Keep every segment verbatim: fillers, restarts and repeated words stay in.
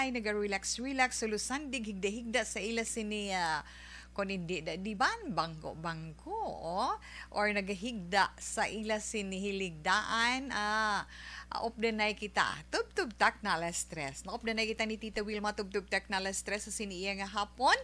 ay naga-relax-relax, sulusandig, higda-higda sa ila sini, ah, kon hindi da, di ba, bangko-bangko, oh? Or nagahigda sa ila sini hiligdaan, ah, ah, updanay kita. Tubtub tak na alas tres. Naupdanay kita ni Tita Wilma, tubtub tak na alas tres sa sini iya nga hapon.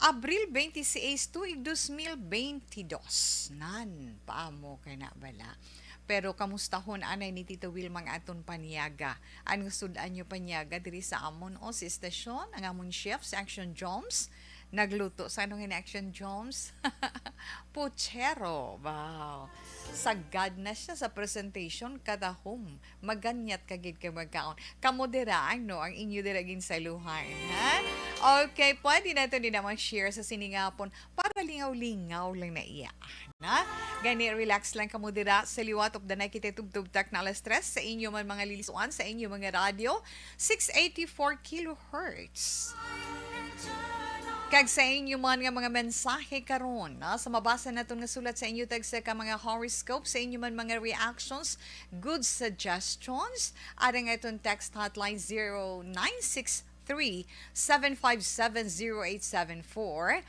Abril twenty-six, tuig dos mil bentidós. Nan, paamo kay na bala. Pero kamustahon anay ni Tita Wilma ang aton panyaga. Ang sud-an niyo panyaga diri sa amon, o, si estasyon, ang amon chef, si Action Joms. Nagluto sa ano nga ni Action Joms? Puchero. Wow. Sagad na siya sa presentation, kadahom. Maganyat ka gid kay magkaon. Kamo dira, ano, ang inyo dira ginsaluhan, ha? Okay, pwede na to din naman share sa siningapon para lingaw-lingaw lang na iya. Na? Gani, relax lang kamo dira. Sa liwat, updanay kita tubtub tak na alas tres sa inyo man mga lilisuan, sa inyo mga radyo, six eighty-four kilohertz. Kag sa inyo man nga mga mensahe karon, na, sa mabasa naton nga sulat sa inyo tagsa ka mga horoscope, sa inyo man mga reactions, good suggestions, arang aton text hotline zero nine six three, seven five seven, zero eight seven four.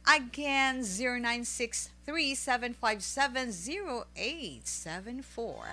Again, zero nine six three, seven five seven, zero eight seven four.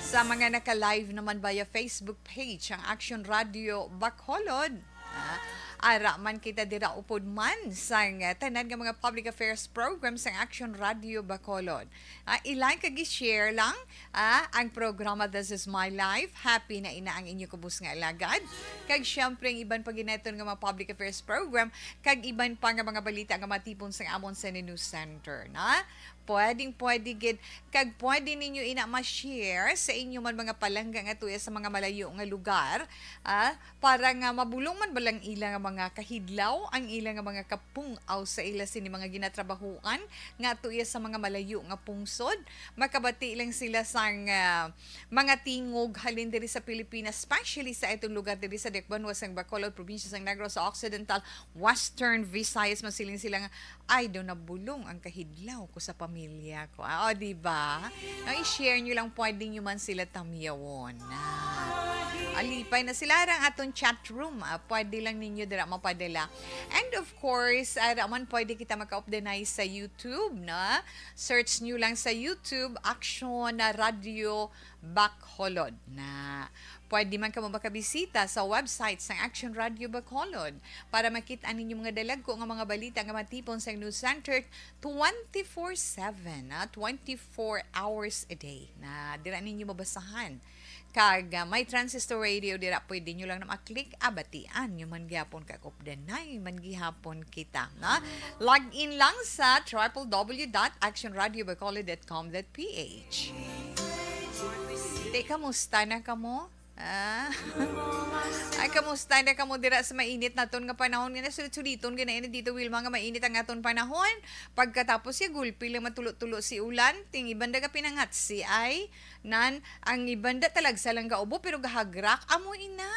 Sa mga naka-live naman via Facebook page, ang Action Radio Bacolod. Ah, ara man kita dira upod man sang, ah, tanan nga mga public affairs program sang Action Radio Bacolod. Ah, i-like kag i-share lang, ah, ang programa This Is My Life. Happy na ina ang inyo kubos nga alagad. Kag syempre, ang iban pa ginaton nga mga public affairs program, kag iban pa nga mga balita nga matipon sa amon sa News Center, na? Pwedeng pwede gid, kag pwede ninyo ina ma-share sa inyo man mga palangga nga tuya sa mga malayo nga lugar, ah, para nga mabulong man ba lang ila nga mga kahidlaw, ang ila nga mga kapung-aw sa ila sini mga ginatrabahuan nga tuya sa mga malayo nga pungsod. Makabati lang sila sang, ah, mga tingog halin diri sa Pilipinas, especially sa itong lugar diri sa Dikbanwa sang Bacolod, probinsya sang Negros Occidental, Western Visayas. Masiling sila nga, "Ay, daw nabulong ang kahidlaw ko sa pamilya ko." Ah, o, di ba? No, i-share nyo lang, pwede nyo man sila tamyawon. Ah, alipay na sila, arang aton chat room. Ah, pwede lang ninyo dira mapadala. And of course, ara man pwede kita makaupdanay sa YouTube, na? Search nyo lang sa YouTube, Action na Radio Bacolod, na. Pwede man kamo makabisita sa website sang Action Radio Bacolod para makit-an ninyo mga dalagko nga mga balita nga matipon sa News Center twenty-four seven, ah, twenty-four hours a day, na dira ninyo mabasahan. Kag, ah, may transistor radio dira, pwede nyo lang na ma-click, abatian nyo man gyapon kag updanay man gihapon kita, na. Log in lang sa triple W dot action radio bacolod dot com dot P H. Te, kamusta na kamo? Ah? Ay, kamusta na kamo dira sa mainit naton nga panahon? Nga nasulit-suliton gid na ini dito, Wilma, nga mainit ang aton panahon. Pagkatapos siya, gulpi lang matulo-tulo si ulan. Ting iban da ka pinangatsi ay, nan, ang iban da talagsa lang gaubo, pero gahagrak. Amo ina.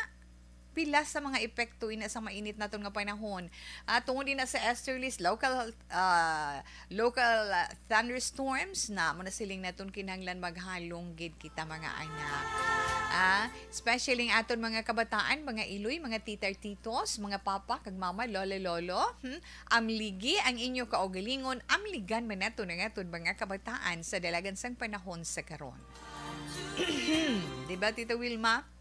Pila sa mga epekto ina sa mainit naton nga panahon. Ah, tungod ina sa easterlies, local, ah, local, ah, thunderstorms na, mo na siling naton kinahanglan maghalong gid kita, mga anak. Ah, especially ang aton mga kabataan, mga iloy, mga tita, titos, mga papa, kag mama, lola, lolo, hmm? Amligi ang inyo kaugalingon, amligan man naton ang aton mga kabataan sa dalagan sang panahon sa karon. Di ba, Tita Wilma?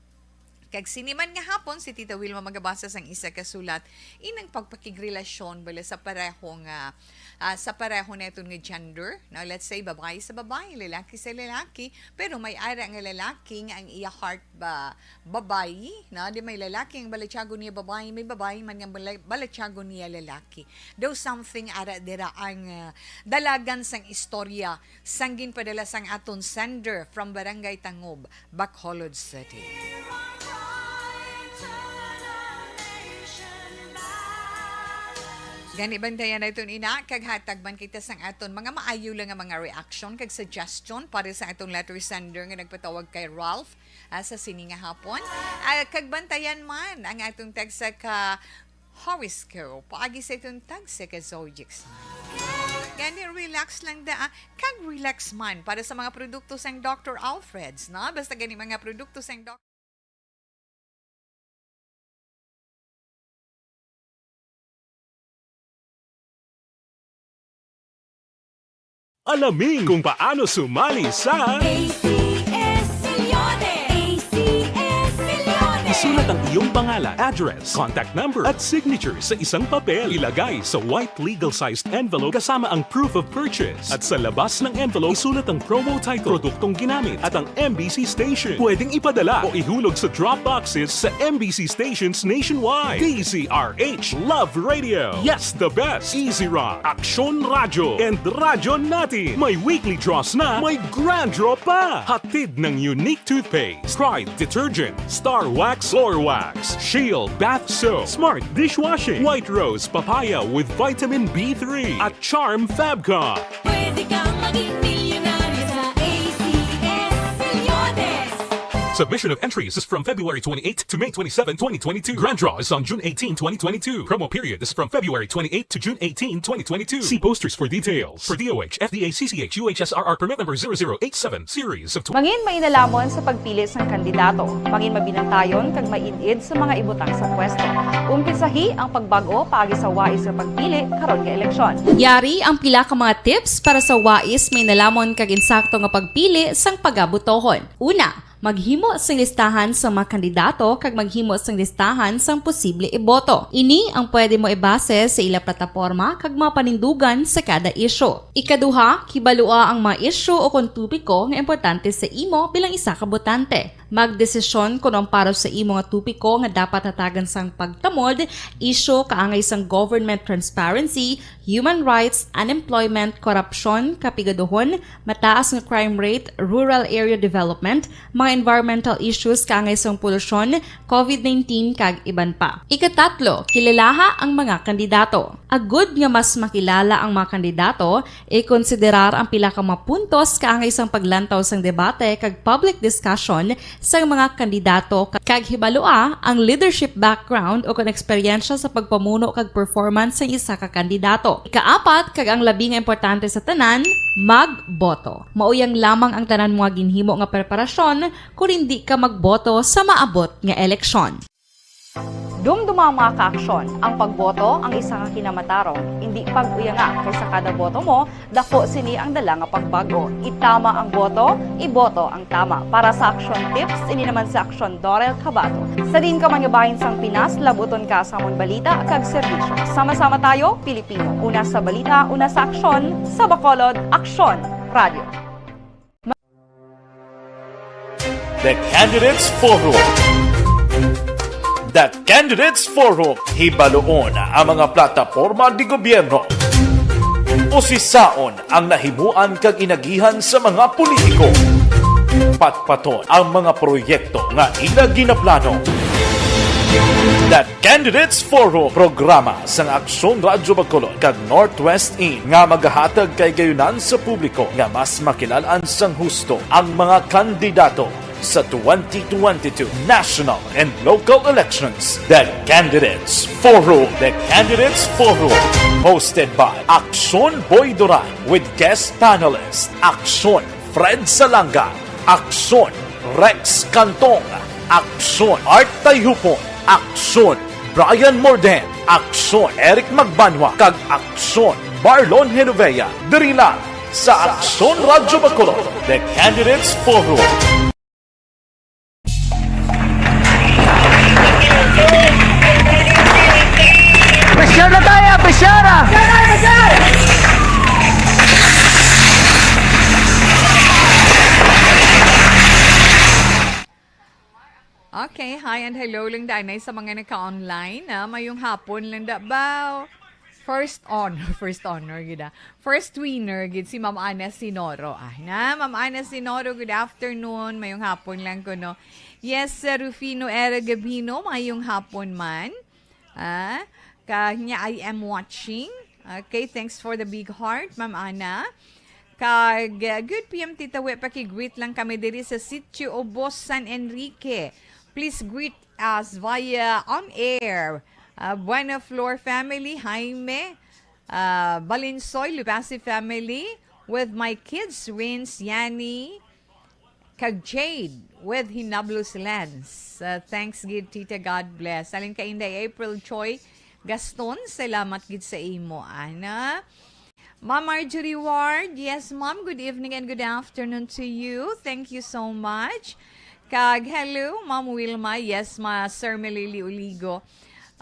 Kag sini man nga hapon, si Tita Wilma magabasa sang isa ka sulat, inang pagpakigrelasyon bala sa pareho nga, ah, sa pareho naton nga gender. Now, let's say, babayi sa babayi, lalaki sa lalaki, pero may ara nga lalaki nga ang iya heart ba babayi, na? Di may lalaki ang balatyagon niya babayi, may babayi man nga bala-, balatyagon niya lalaki. Daw something ara dira ang, ah, dalagan sang istorya sang ginpadala sang aton sender from Barangay Tangob, Bacolod City. Gani, bantayan naton ina, kag hatag man kita sang aton mga maayo lang nga mga reaction kag suggestion para sa aton letter sender nga nagpatawag kay Ralph, ah, sa sini nga hapon. Ah, kag bantayan man ang aton tagsa ka horoscope paagi sa aton tagsa ka zodiac sign. Gani, relax lang da, ah. Kag relax man para sa mga produkto sang Doctor Alfred's, no? Basta gani mga produkto sang Doc- Alamin kung paano sumali sa A C S Millones. A C S Millones. Isulat ang iyong pangalan, address, contact number, at signature sa isang papel. Ilagay sa white legal-sized envelope kasama ang proof of purchase. At sa labas ng envelope, isulat ang promo title, produktong ginamit, at ang M B C station. Pwedeng ipadala o ihulog sa drop boxes sa M B C stations nationwide. D Z R H Love Radio. Yes, the best. Easy Rock, Aksyon Radyo, and Radyo Natin. May weekly draws na, may grand draw pa. Hatid ng Unique Toothpaste, Pride Detergent, Star Wax, Floor Wax, Shield Bath Soap, Smart Dishwashing, White Rose Papaya with Vitamin B three, at Charm Fabcon. Pwede kang maging milyonaryo sa A C S Millones. Submission of entries is from February twenty-eighth to May twenty-seven, twenty twenty-two. Grand draw is on June eighteen, twenty twenty-two. Promo period is from February twenty-eighth to June eighteen, twenty twenty-two. See posters for details. For D O H, F D A, C C H, U H S R R permit number zero zero eight seven, series of tw- Mangin mainalhamon sa pagpili sang kandidato. Mangin mabinantayon kag maid-id sa mga ibutang sa pwesto. Umpisahi ang pagbag-o paagi sa wais nga pagpili karon nga eleksyon. Yari ang pila ka mga tips para sa wais, mainalhamon kag insakto nga pagpili sang pagabotohon. Una, maghimo sing listahan sa mga kandidato kag maghimo sing listahan sang posible iboto. Ini ang pwede mo ibase sa ila plataporma kag mga panindugan sa kada isyu. Ikaduha, kibalua ang mga isyu o kon topiko nga importante sa imo bilang isa ka botante. Magdesisyon kon ang para sa imo nga topiko nga dapat hatagan sang pagtamod, isyu kaangay sang government transparency, human rights, unemployment, korupsyon, kapigaduhon, mataas nga crime rate, rural area development, mga environmental issues kaangay sang polusyon, covid nineteen, kag iban pa. Ikatatlo, kilalaha ang mga kandidato. Agud nga mas makilala ang mga kandidato, ikonsiderar ang pila ka mga puntos kaangay sang paglantaw sang debate kag public discussion sang mga kandidato, kag hibalua ang leadership background o kon eksperyensya sa pagpamuno kag performance sang isa ka kandidato. Ikaapat, kag ang labi nga importante sa tanan, magboto. Mauyang lamang ang tanan mo nga ginhimo nga preparasyon kon indi ka magboto sa maabot nga eleksyon. Dumduma ang mga kaaksyon. Ang pagboto ang isa ka kinamatarong. Indi pag-uyanga, kay sa kada boto mo, dako sini ang dala nga pagbag-o. Itama ang boto, iboto ang tama. Para sa Aksyon Tips, ini naman si Aksyon Dorel Cabato. Sa diin ka man nga bahin sang Pinas, labuton ka sa amon balita kag serbisyo. Sama-sama tayo, Pilipino. Una sa balita, una sa aksyon, sa Bacolod, Aksyon Radio. The Candidates Forum. The Candidates Forum. Hibaluon ang mga plataporma de gobyerno. Usisaon ang nahimuan kag inagihan sa mga politiko. Patpaton ang mga proyekto nga ila ginaplano. The Candidates Forum, programa sang Aksyon Radyo Bacolod kag Northwest In nga magahatag kahigayonan sa publiko nga mas makilalan sang husto ang mga kandidato sa twenty twenty-two national and local elections. The Candidates Forum. The Candidates Forum, hosted by Aksyon Boy Duran with guest panelist Aksyon Fred Salanga, Aksyon Rex Cantong, Aksyon Art Tayhupon, Aksyon Brian Morden, Aksyon Eric Magbanwa, kag Aksyon Marlon Genovea, diri lang sa Aksyon Radyo Bacolod, The Candidates Forum. Pressure na tayo, pressure ah! Okay, hi and hello lang danay sa mga naka-online, ah. Mayong hapon lang da ba. First on, first honor gid, ah. First winner gid si Ma'am Ana Sinoro. Ah, na, Ma'am Ana Sinoro, good afternoon. Mayong hapon lang kuno. Yes, Sir Rufino Era Gabino, mayong hapon man. Ah, kanya, "I am watching." Okay, thanks for the big heart, Ma'am Ana. Kag, uh, good P M, Tita We, paki-greet lang kami diri sa Sitio Ubos, San Enrique. Please greet us via on air. Uh, Buena Flor family, Jaime, uh, Balinsoy, Lupasi family, with my kids, Wins, Yani, kag Jade, with Hinablos Lens. Uh, thanks gid, Tita. God bless. Alin ka, Inday April Choi Gaston, salamat gid sa imo, ana. Ma'am Marjorie Ward, yes, ma'am, good evening and good afternoon to you. Thank you so much. Kag hello, Ma'am Wilma, yes, ma Sir Melili Uligo.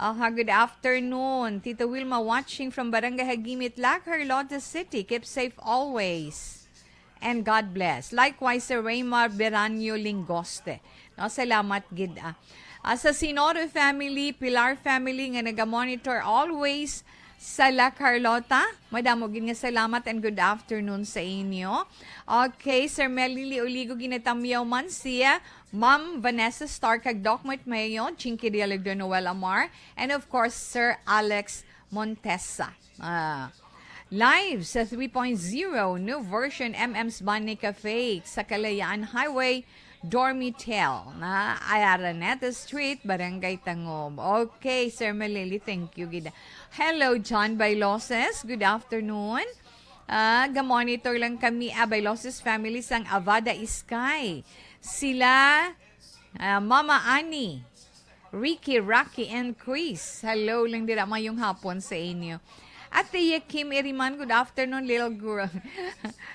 Aha, good afternoon. Tita Wilma watching from Barangay Hagimit, La Carlota City. Keep safe always. And God bless. Likewise, Sir Raymar Beranyo Lingoste. No, salamat gid, ah. Ah, sa Sinoro family, Pilar family nga naga-monitor always sa La Carlota. Madamo gid nga salamat and good afternoon sa inyo. Okay, Sir Melili Oligo, ginatamyaw man siya, Ma'am Vanessa Stark kag Doc Mike Mayo, Chinky Dialegre, Noel Amar, and of course, Sir Alex Montesa. Ah, live sa three point zero, new version, M M's Bunny Cafe sa Kalayaan Highway, Dormitel, na Araneta Street, Barangay Tangub. Okay, Sir Malili, thank you gid. Hello, John Bailoses. Good afternoon. Ah, ga-monitor lang kami, ah, Bailoses family sang Avada Sky. Sila, ah, Mama Annie, Ricky, Rocky, and Chris. Hello lang dira, mayong hapon sa inyo. Ate Kim Iriman, good afternoon, little girl.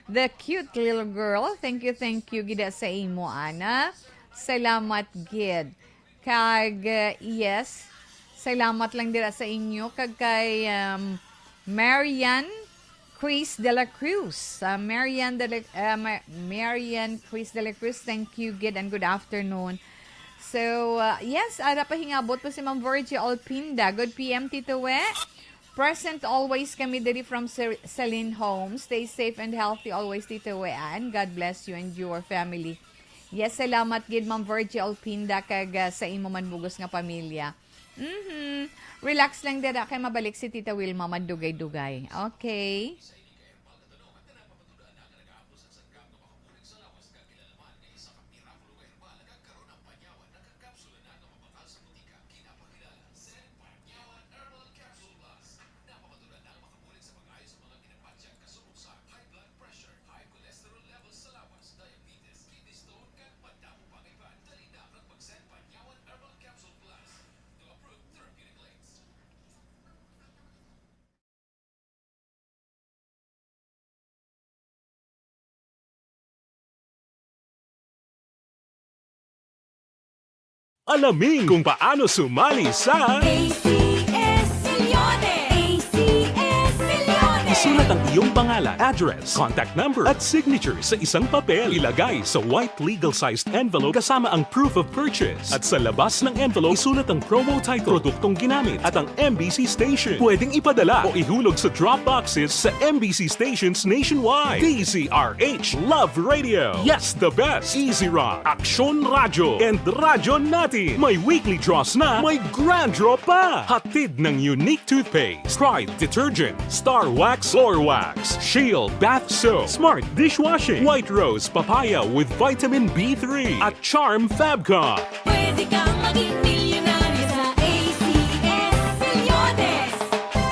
The cute little girl. Thank you, thank you, gida sa imo, ana. Salamat, gid. Kag, uh, yes, salamat lang dira sa inyo. Kag kay, um, Marian Chris de la Cruz. Uh, Marian de la, uh, Ma-, Marian Chris de la Cruz, thank you, gid, and good afternoon. So, uh, yes, ara pa hingabot po si Ma'am Virgie Olpinda. Good P M, Tito We. Present always kami diri from Cer-, Celine Home. Stay safe and healthy always, Tito We. And God bless you and your family. Yes, salamat gid, Ma'am Virgie Olpinda, kag, uh, sa imo man bugos nga pamilya. Mhm. Relax lang dira kay mabalik si Tita Wilma, madugay-dugay. Okay. Alamin kung paano sumali sa A C S Millones! A C S Millones! Isulat ang iyong pangalan, address, contact number, at signature sa isang papel. Ilagay sa white legal-sized envelope kasama ang proof of purchase. At sa labas ng envelope, isulat ang promo title, produktong ginamit, at ang M B C station. Pwedeng ipadala o ihulog sa drop boxes sa M B C stations nationwide. D Z R H, Love Radio. Yes, the best. Easy Rock, Aksyon Radyo, and Radyo Natin. May weekly draws na, may grand draw pa. Hatid ng Unique Toothpaste, Pride Detergent, Star Wax Floor Wax, Shield Bath Soap, Smart Dishwashing, White Rose Papaya with Vitamin B three, at Charm Fabcon. Pwede kang maging milyonaryo sa A C S Millones.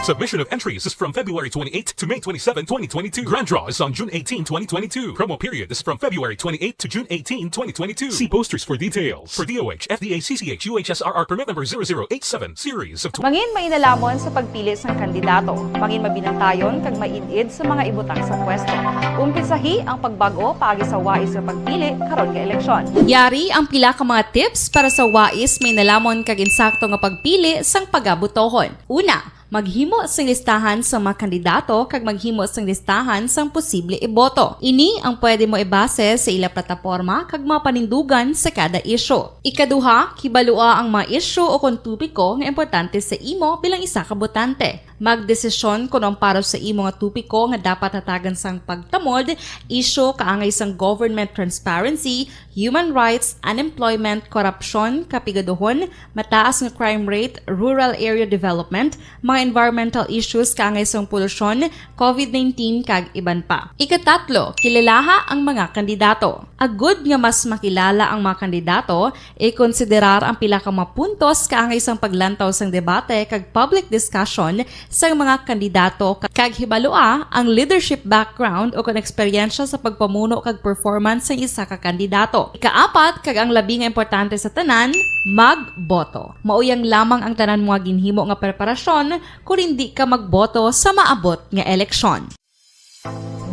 Submission of entries is from February twenty-eighth to May twenty-seven, twenty twenty-two. Grand draw is on June eighteen, twenty twenty-two. Promo period is from February twenty-eighth to June eighteen, twenty twenty-two. See posters for details. For D O H, F D A, C C H, U H S R R permit number zero zero eight seven, series of tw- Mangin mainalhamon sa pagpili sang kandidato. Mangin mabinantayon kag maid-id sa mga ibutang sa pwesto. Umpisahi ang pagbag-o paagi sa wais nga pagpili karon nga eleksyon. Yari ang pila ka mga tips para sa wais, mainalhamon kag insakto nga pagpili sang pagabotohon. Una, maghimo sing listahan sa mga kandidato kag maghimo sing listahan sang posible iboto. Ini ang pwede mo ibase sa ila plataporma kag mga panindugan sa kada isyu. Ikaduha, kibalua ang mga isyu o kon topiko nga importante sa imo bilang isa ka botante. Magdesisyon kon ang para sa imo nga topiko nga dapat hatagan sang pagtamod, isyu kaangay sang government transparency, human rights, unemployment, korupsyon, kapigaduhon, mataas nga crime rate, rural area development, mga environmental issues kaangay sang polusyon, covid nineteen, kag iban pa. Ikatatlo, kilalaha ang mga kandidato. Agud nga mas makilala ang mga kandidato, ikonsiderar ang pila ka mga puntos kaangay sang paglantaw sang debate kag public discussion sang mga kandidato, ka-, kag hibalua ang leadership background o kon eksperyensya sa pagpamuno kag performance sang isa ka kandidato. Ikaapat, kag ang labi nga importante sa tanan, magboto. Mauyang lamang ang tanan mo nga ginhimo nga preparasyon kon indi ka magboto sa maabot nga eleksyon.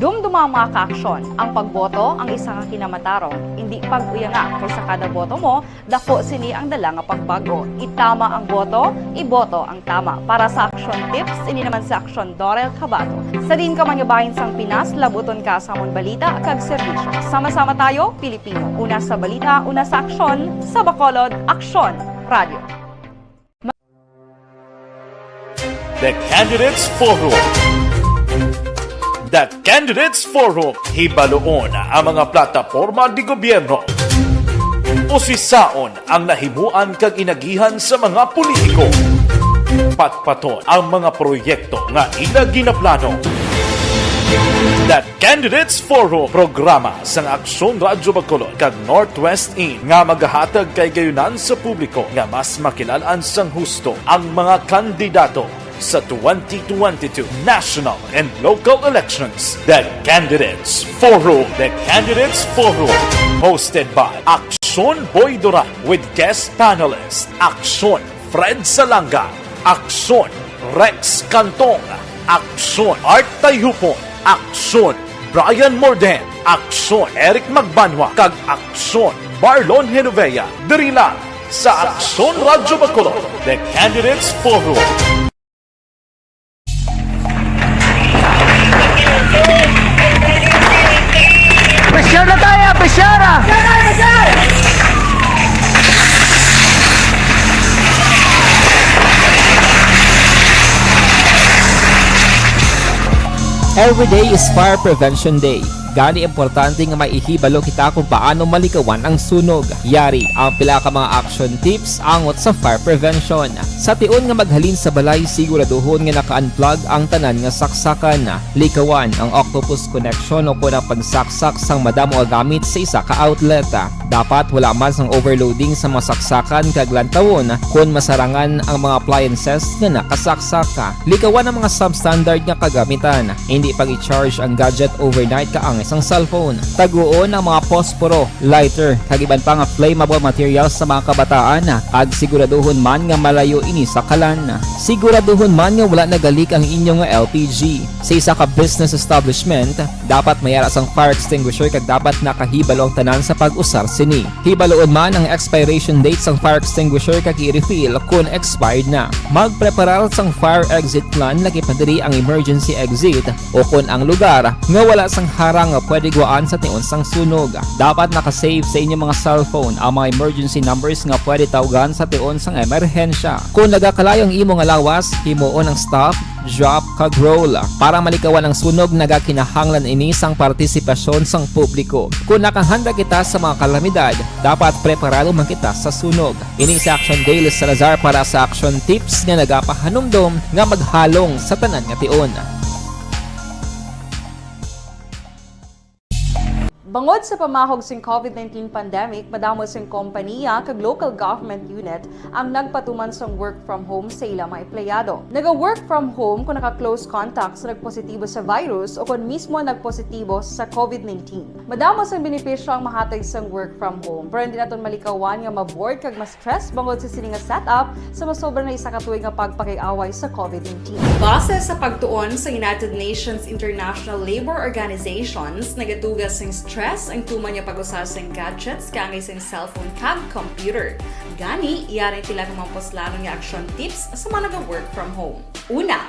Dumduma ang mga kaaksyon. Ang pagboto ang isa ka kinamatarong. Indi pag-uyanga, kay sa kada boto mo, dako sini ang dala nga pagbago. Itama ang boto, iboto ang tama. Para sa Aksyon Tips, ini naman si Aksyon Dorel Cabato. Sa diin ka man nga bahin sang Pinas, labuton ka sa amon balita kag serbisyo. Sama-sama tayo, Pilipino. Una sa balita, una sa aksyon, sa Bacolod, Aksyon Radio. The Candidates Forum. The Candidates Forum, hibaluon ang mga plataporma di gobyerno. Usisaon ang nahimuan kag inagihan sa mga politiko. Patpaton ang mga proyekto nga ila ginaplano. The Candidates Forum, programa sang Aksyon Radyo Bacolod kag Northwest In nga magahatag kahigayonan sa publiko nga mas makilal-an sang husto ang mga kandidato sa twenty twenty-two national and local elections. The Candidates Forum. The Candidates Forum, hosted by Aksyon Boy Duran with guest panelist Aksyon Fred Salanga, Aksyon Rex Cantong, Aksyon Art Tayhupon, Aksyon Brian Morden, Aksyon Eric Magbanwa, kag Aksyon Marlon Genovea, diri lang sa Aksyon Radyo Bacolod, The Candidates Forum. Pressure na tayo! Pressure! Every day is Fire Prevention Day. Gani, importante nga maihibalo kita kung paano malikawan ang sunog. Yari ang pila ka mga action tips angot sa fire prevention. Sa tion nga maghalin sa balay, siguraduhon nga naka-unplug ang tanan nga saksakan. Likawan ang octopus connection o kon ang pagsaksak sang madamo nga gamit sa isa ka outlet. Dapat wala man sang overloading sa mga saksakan kag lantawon kon masarangan ang mga appliances nga nakasaksak. Likawan ang mga substandard nga kagamitan. Hindi pag-i-charge ang gadget overnight kaangay sang cellphone. Taguon ang mga posporo, lighter, kag iban pa nga flammable materials sa mga kabataan, kag siguraduhon man nga malayo ini sa kalan. Siguraduhon man nga wala nagalik ang inyo nga L P G. Sa isa ka business establishment, dapat may ara sang fire extinguisher kag dapat nakahibalo ang tanan sa pag-usar sini. Hibaluon man ang expiration date sang fire extinguisher kag i-refill kon expired na. Magpreparar sang fire exit plan, lakip na diri ang emergency exit o kon ang lugar nga wala sang harang nga pwede guwaan sa tion sang sunog. Dapat naka-save sa inyong mga cellphone ang mga emergency numbers nga pwede tawgan sa tion sang emerhensya. Kon nagakalayo ang imo nga lawas, himuon ang stop, drop, kag roll. Para malikawan ang sunog, nagakinahanglan ini sang partisipasyon sang publiko. Kon nakahanda kita sa mga kalamidad, dapat preparado man kita sa sunog. Ini si Action Dale Salazar para sa Action Tips nga nagapahanumdom nga maghalong sa tanan nga tion. Bangod sa pamahog sing COVID nineteen pandemic, madamo sing kompaniya kag local government unit ang nagpatuman sang work from home sa ila mga empleyado. Naga-work from home kon naka-close contact sa nagpositibo sa virus o kon mismo nagpositibo sa COVID nineteen. Madamo sang benepisyo ang mahatag sang work from home, pero hindi naton malikawan nga ma-bored kag ma-stress bangod sa sini nga setup sa masobra na isa ka tuig nga pagpakig-away sa COVID nineteen. Base sa pagtuon sa United Nations International Labour Organizations, nagatuga sing stress ang tuman nga pag-usa sing gadgets kaangay sing cellphone kag computer. Gani, yari ang pila ka mga puslanon nga action tips sa mga naga-work from home. Una,